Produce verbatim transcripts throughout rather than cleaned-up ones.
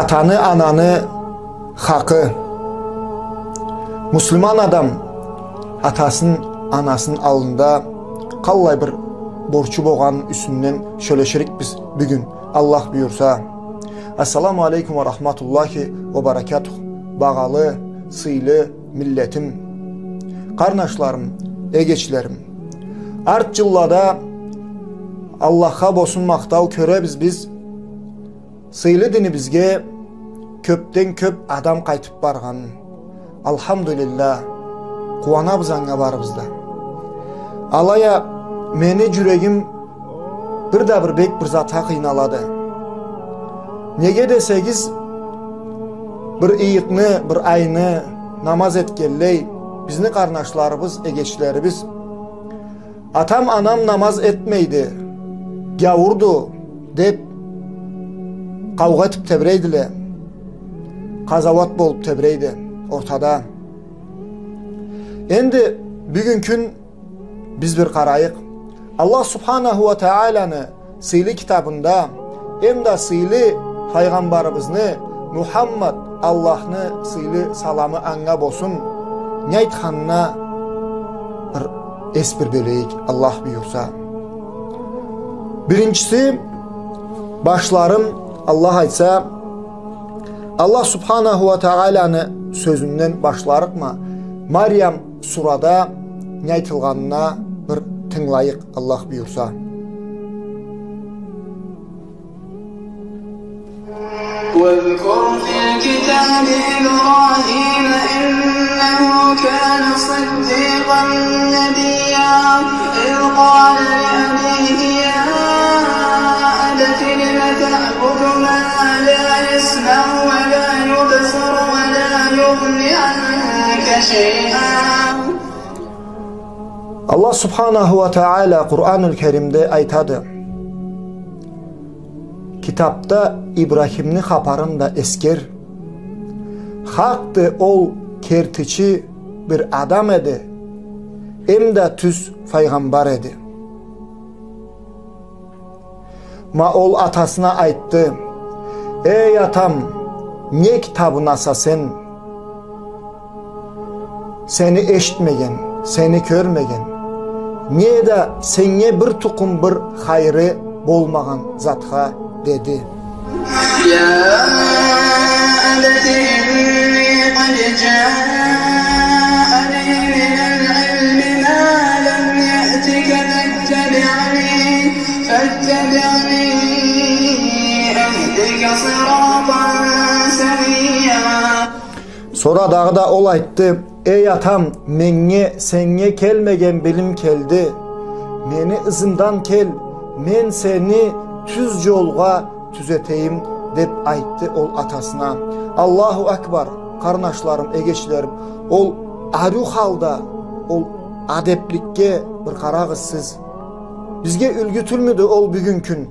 Атаны, ананы хакъы. Муслиман адам атасын, анасын аллында къаллай бир борчу болгъанын юсюнден сёлеширикбиз бюгюн, Аллах буюрса. Ассаламу алейкум ва рахматуллахи ва баракатух. Багъалы, сыйлы миллетим, къарнашларым, эгечлерим. Арт джыллада, Аллахха болсун махтау, кёребиз биз, сыйлы динибизге кёбден кёб адам къайтыб баргъанын. Алхамдулиллах, къууанабыз анга барыбыз да. Алай а мени джюрегим бир да бир бек бир затха къыйналады. Неге десегиз, бир ыйыкъны, бир айны намаз этгенлей, бизни къарнашларыбыз, эгечлерибиз, атам, анам намаз этмейди, гяуурду, деб, къаугъа этиб тебирейдиле. Къазауат болуб тебирейди ортада. Энди бюгюн кюн биз бир къарайыкъ. Аллах Субханаху ва Тааланы сыйлы китабында, эмда сыйлы файгъамбарыбызны Мухаммад, Аллахны сыйлы саламы анга болсун, не айтханына бир эс бир бёлейик, Аллах буюрса. Биринчиси, башларым, Аллах айтса, Аллах Субханаху ва Тааланы сёзюнден башларыкъма, Мариям сурада не айтылгъанына бир тынгылайыкъ, Аллах буюрса. واذكر في الكتاب إبراهيم إنه كان صديقا نبيا إذ قال لأبيه يا أبت لم تعبد ما لا يسمع ولا يبصر ولا يغني عنك شيئا. Аллах Субханаху ва Таала Къуранул Керимде айтады: Китапда Ибрахимни хапарын да эсгер. Хакъды, ол кертичи бир адам эди, эмда тюз файгъамбар эди. Ма ол атасына айтды: «Эй атам, нек табынаса сен сени эшитмеген, сени кёрмеген, неда сеннге бир тукъум бир хайыры болмагъан затха?» — деди. يا أبت إني قد جاءني من العلم ما لم يأتك فاتبعني، فاتبعني أهدك صراطا سويا. Сора дагъыда ол айтды: «Эй атам, меннге сеннге келмеген билим келди. Мени ызымдан кел, мен сени тюз джолгъа тюзетейим», — деб айтды ол атасына. Аллаху акбар, къарнашларым, эгечлерим, ол ариу халда, ол адебликге бир къарагъыз сиз. Бизге юлгю тюлмюдю ол бюгюн кюн?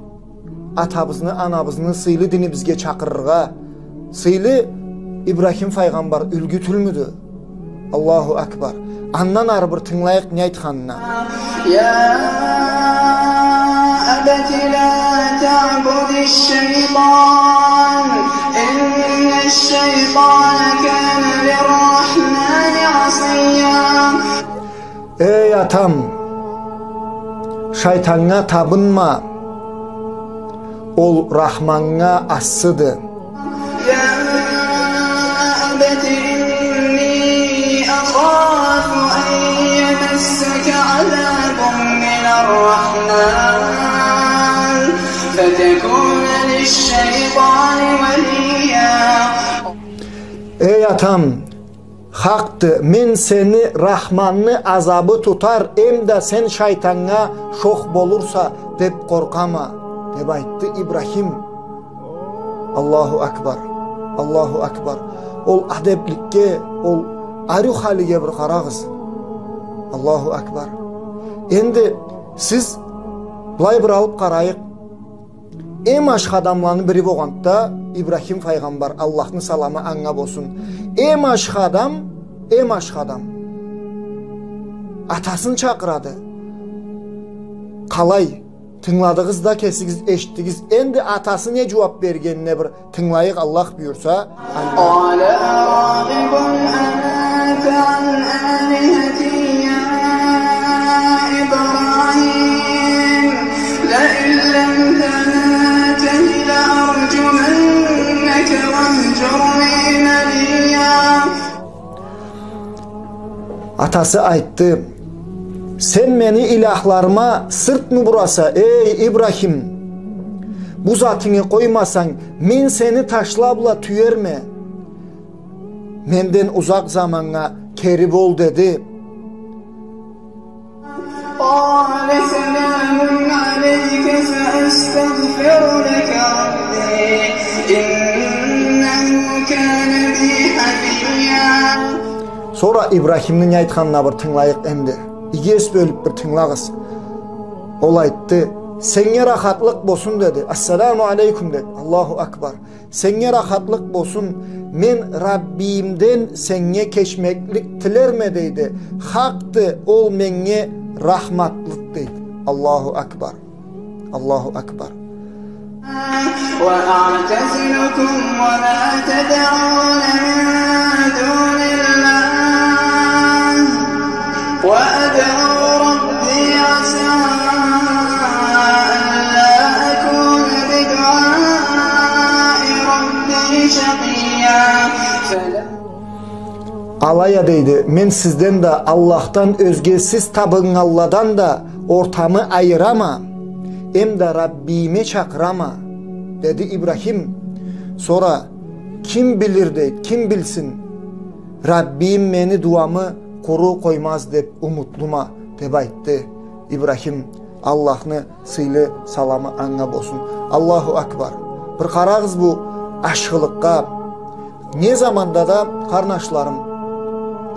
Атабызны, анабызны сыйлы динибизге чакъырыргъа сыйлы Ибрахим файгъамбар юлгю тюлмюдю? Аллаху акбар. Андан ары бир тынгылайыкъ не айтханына. يا أبت لا تعبد الشيطان إن الشيطان كان للرحمن عصيا. Эй атам, шайтаннга табынма, ол Рахманнга асыды. يا أبت إني أخاف أن يمسك عذاب من الرحمن فتكون للشيطان وليا. Эй атам, хакъды, мен сени Рахманны азабы тутар, эмда сен шайтаннга шох болурса деб къоркъама, деб айтды Ибрахим. Аллаху акбар, Аллаху акбар. Ол адебликге, ол ариу халиге бир къарагъыз. Аллаху акбар. Энди сиз былай бир алыб къарайыкъ. Эм ашхы адамланы бири болгъанды да Ибрахим файгъамбар, Аллахны саламы анга болсун. Эм ашхы адам, эм ашхы адам. Атасын чакъырады. Къалай? Тынгыладыгъыз да кесигиз, эшитдигиз. Энди атасы не джууап бергенине бир тынгылайыкъ, Аллах буюрса. قال أراغب أنت عن آلهتي يا إبراهيم لئن لم تنته لأرجمنك واهجرني مليا. Атасы айтды: «Сен мени илахларыма сыртмы бураса, эй Ибрахим? Бу затынгы къоймасанг, мен сени ташла бла тюерме. Менден узакъ заманнга кери бол», — деди. قال سلام عليك سأستغفر لك ربي إنه كان بي حفيا. Сора Ибрахимни не айтханына бир тынгылайыкъ энди. Иги эс бёлюп бир тынгылагъыз. Ол айтды: «Сеннге рахатлыкъ болсун», — деди. «Ассаламу алейкум», — деди. Аллаху акбар. «Сеннге рахатлыкъ болсун, мен Раббийимден сеннге кечмеклик тилерме», — дейди. «Хакъды, ол меннге рахматлыкъ», — дейди. Аллаху акбар. Аллаху акбар. وأعتزلكم وما تدعون من دون الله وأدعو ربي عسى ألا أكون بدعاء ربي شقيا. Алай а, дейди, мен сизден да, Аллахдан ёзге сиз табыннганладан да ортамы айырама, эмда Раббийиме чакъырама, деди Ибрахим. Сора, ким билир, дейди, ким билсин, Раббийим мени дуамы къуру къоймаз деп умутлума, деп айтды Ибрахим. Аллахны сыйлы саламы анга болсун. Аллаху акбар. Бир къарагъыз бу ашхылыкъгъа. Не заманда да, къарнашларым,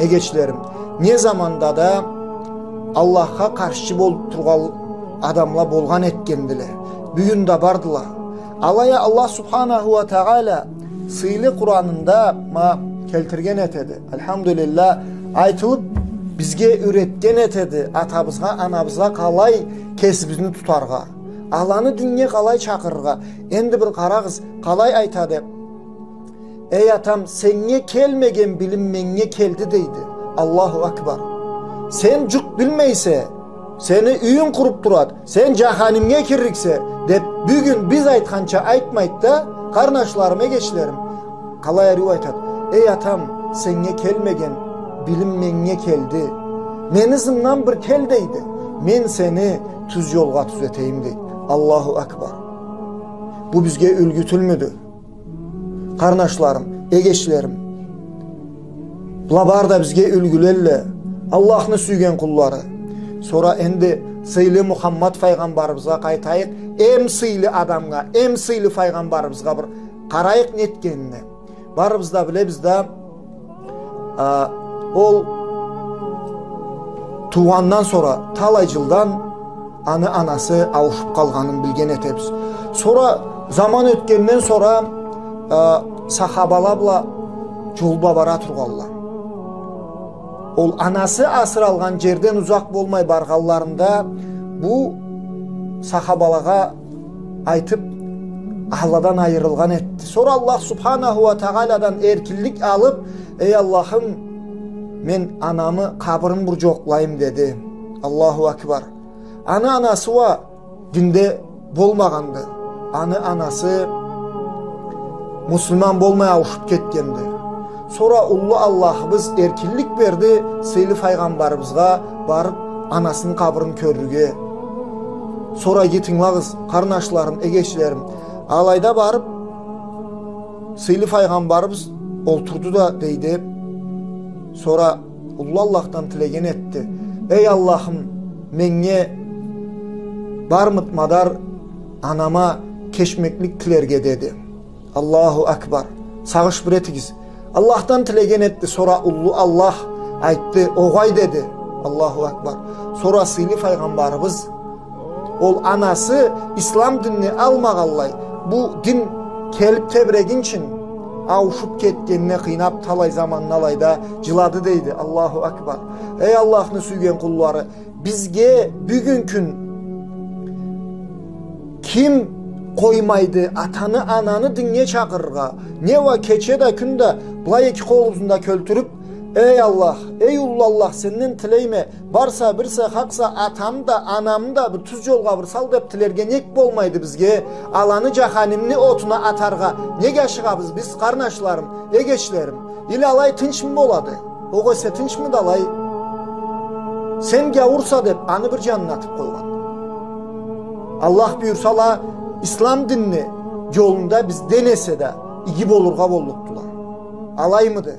эгечлерим, не заманда да Аллахха къаршчы болуп тургъан адамла болгъан этгендиле. Бюгюн да бардыла. Алай а Аллах субханаху уа тагъала сыйлы Къуранында ма келтирген этеди. Альхамдулиллах, айтылып, бизге юретген этеди, атабызгъа, анабызгъа къалай кесибизни тутаргъа, аланы диннге къалай чакъырыргъа. Энди бир къарагъыз, къалай айтады: «Эй атам, сеннге келмеген билим меннге келди», — дейди. Аллаху акбар. Сен джукъ билмейсе, сени юйюнг къуруп турад, сен джаханимге кирликсе, деп бюгюн биз айтханча айтмайды да, къарнашларым, эгечлерим. Къалай ариу айтад: «Эй атам, сеннге келмеген билим меннге келди. Мени ызымдан бир кел, — дейди. — Мен сени тюз джолгъа тюзетейим», — дейди. Аллаху акбар. Бу бизге юлгю тюлмюдю? Къарнашларым, эгечлерим, была бары да бизге юлгюлелле, Аллахны сюйген къуллары. Сора энди сыйлы Мухаммад файгъамбарыбызгъа къайтайыкъ, эм сыйлы адамгъа, эм сыйлы файгъамбарыбызгъа бир къарайыкъ нетгенине. Барыбыз да билебиз да, а, ол туугъандан сора талай джылдан аны анасы ауушуп къалгъанын билген этебиз. Сора, заман ётгенден сора, а, сахабала бла джол бла бара тургъанла. Ол анасы асыралгъан джерден узакъ болмай баргъанларында бу сахабалагъа айтып, аладан айырылгъан этди. Сора Аллах субханаху уа тагъаладан эркинлик алып: «Эй Аллахым, мен анамы къабырын бир джокълайым», — деди. Аллаху акбар. Аны анасы уа динде болмагъанды. Аны анасы муслиман болмай ауушуп кетгенди. Сора уллу Аллахыбыз эркинлик берди сыйлы файгъамбарыбызгъа барып анасын къабырын кёрюрге. Сора иги тынгылагъыз, къарнашларым, эгечлерим. Алайда барып, сыйлы файгъамбарыбыз олтурду да дейди. Сора уллу Аллахдан тилеген этди: «Эй Аллахым, меннге бармыд мадар анама кечмеклик тилерге», — деди. Аллаху акбар. Сагъыш бир этигиз. Аллахдан тилеген этди, сора уллу Аллах айтды: «Огъай», — деди. Аллаху акбар. Сора сыйлы файгъамбарыбыз, ол анасы ислам динни алмагъанлай, бу дин келип тебирегинчин, ауушуп кетгенине къыйнап, талай заманны алайда джылады дейди. Аллаху акбар. Эй Аллахны сюйген къуллары, бизге бюгюн кюн Ким къоймайды атаны, ананы диннге чакъырыргъа? Не уа кече да, кюн да былай эки къолубузну да кёлтюрюп, эй Аллах, эй уллу Аллах, сенден тилейме, барса, бирсе, хакъса, атамы да, анамы да бир тюз джолгъа бир сал деп тилерге нек болмайды бизге? Аланы джаханимни отуна атаргъа нек ашыгъабыз биз, къарнашларым, эгечлерим? Или алай тынчмы болады? Огъесе тынчмыды алай? Сен гяуурса деп, аны бир джанына атып къойгъан. Аллах буюрса, ала ислам динни джолунда бизден эсе да иги болургъа боллукъдула. Алаймыды?